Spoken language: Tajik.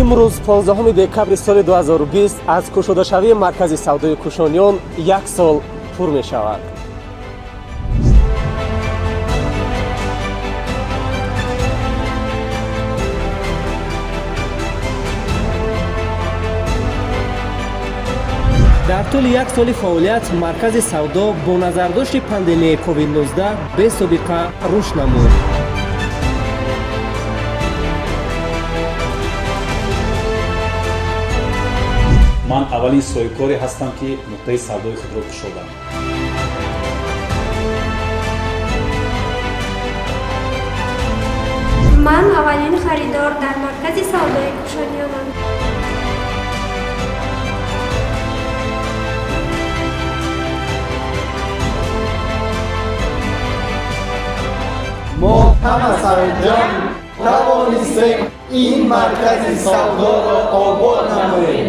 Имрӯз, 15 декабри соли 2020, аз кушодашавии маркази савдои Кушониён як сол пур мешавад. Дар тӯли як соли фаъолият маркази савдо бо назардошти пандемияи COVID-19 бесобиқа рушд намуд. Ман аввалин соҳибкоре ҳастам, ки нуқтаи савдои худро кушодам. Ман аввалин харидор дар маркази савдои Кушониёнам. Мо ҳама сарҷамъ тавонистем ин маркази савдоро обод намоем.